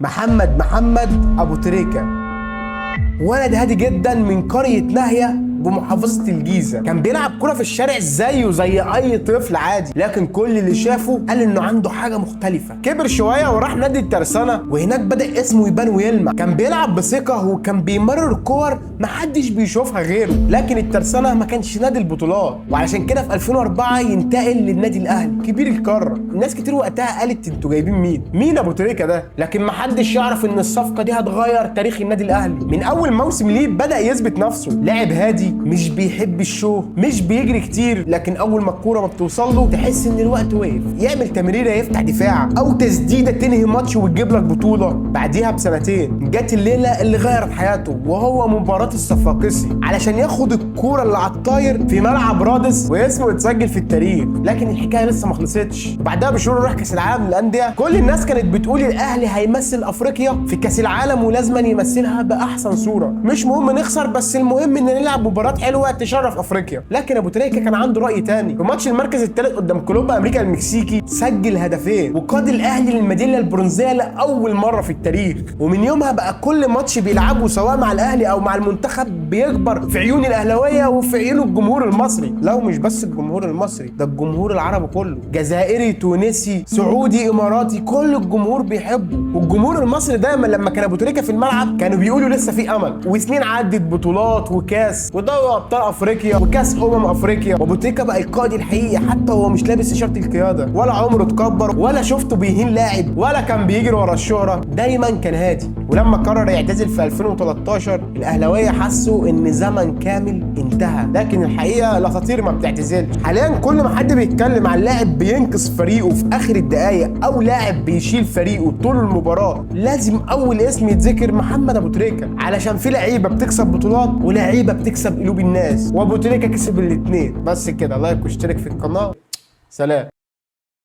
محمد محمد ابو تريكه، ولد هادي جدا من قرية نهية بمحافظة الجيزة. كان بيلعب كرة في الشارع زيه زي أي طفل عادي، لكن كل اللي شافه قال إنه عنده حاجة مختلفة. كبر شوية وراح نادي الترسانة، وهناك بدأ اسمه يبان ويلمع. كان بيلعب بثقة وكان بيمرر كور محدش بيشوفها غيره، لكن الترسانة ما كانش نادي البطولات، وعلشان كده في 2004 ينتقل للنادي الأهلي كبير القارة. الناس كتير وقتها قالت انتوا جايبين مين ابو تريكة ده؟ لكن محدش يعرف ان الصفقة دي هتغير تاريخ النادي الأهلي. من أول موسم ليه بدأ يثبت نفسه، لاعب هادي، مش بيحب الشو، مش بيجري كتير، لكن اول ما الكورة ما بتوصل له تحس ان الوقت وقف. يعمل تمريره يفتح دفاع او تسديده تنهي ماتش وتجيب لك بطوله. بعديها بسنتين جت الليلة اللي غيرت حياته، وهو مباراة الصفاقسي، علشان ياخد الكورة اللي على الطاير في ملعب رادس واسمه يتسجل في التاريخ. لكن الحكاية لسه ما خلصتش. بعدها بشهور راح كاس العالم للاندية. كل الناس كانت بتقول الاهلي هيمثل افريقيا في كاس العالم ولازما يمثلها باحسن صوره، مش مهم نخسر بس المهم ان نلعب مباراة حلوة تشرف افريقيا. لكن ابو تريكه كان عنده راي تاني. في ماتش المركز الثالث قدام كلوب امريكا المكسيكي سجل هدفين وقاد الاهلي للميداليه البرونزيه لاول مرة في التاريخ. ومن يومها بقى كل ماتش بيلعبه سواء مع الاهلي او مع المنتخب بيكبر في عيون الاهلاوية وفي عيون الجمهور المصري. لو مش بس الجمهور المصري، ده الجمهور العربي كله، جزائري تونسي سعودي اماراتي، كل الجمهور بيحبه. والجمهور المصري دايما لما كان ابو تريكه في الملعب كانوا بيقولوا لسه في امل. وسنين عدت، بطولات وكاس ودوري ابطال افريقيا وكاس افريقيا، وابو تريكه بقى القائد الحقيقي حتى وهو مش لابس تيشيرت القيادة. ولا عمره اتكبر، ولا شفته بيهين لاعب، ولا كان بيجري ورا الشهرة، دايما كان هادي. ولما قرر يعتزل في 2013 الاهلاوية حسوا ان زمن كامل انتهى، لكن الحقيقة الاساطير ما بتعتزلش. حاليا كل ما حد بيتكلم عن لاعب بينقذ فريقه في اخر الدقائق او لاعب بيشيل فريقه طول المباراة، لازم اول اسم يتذكر محمد ابو تريكه، علشان في لعيبة بتكسب بطولات ولاعيبه بتكسب قلوب الناس، وابو تريكه كسب الاثنين. بس كده، like واشترك في القناة. سلام.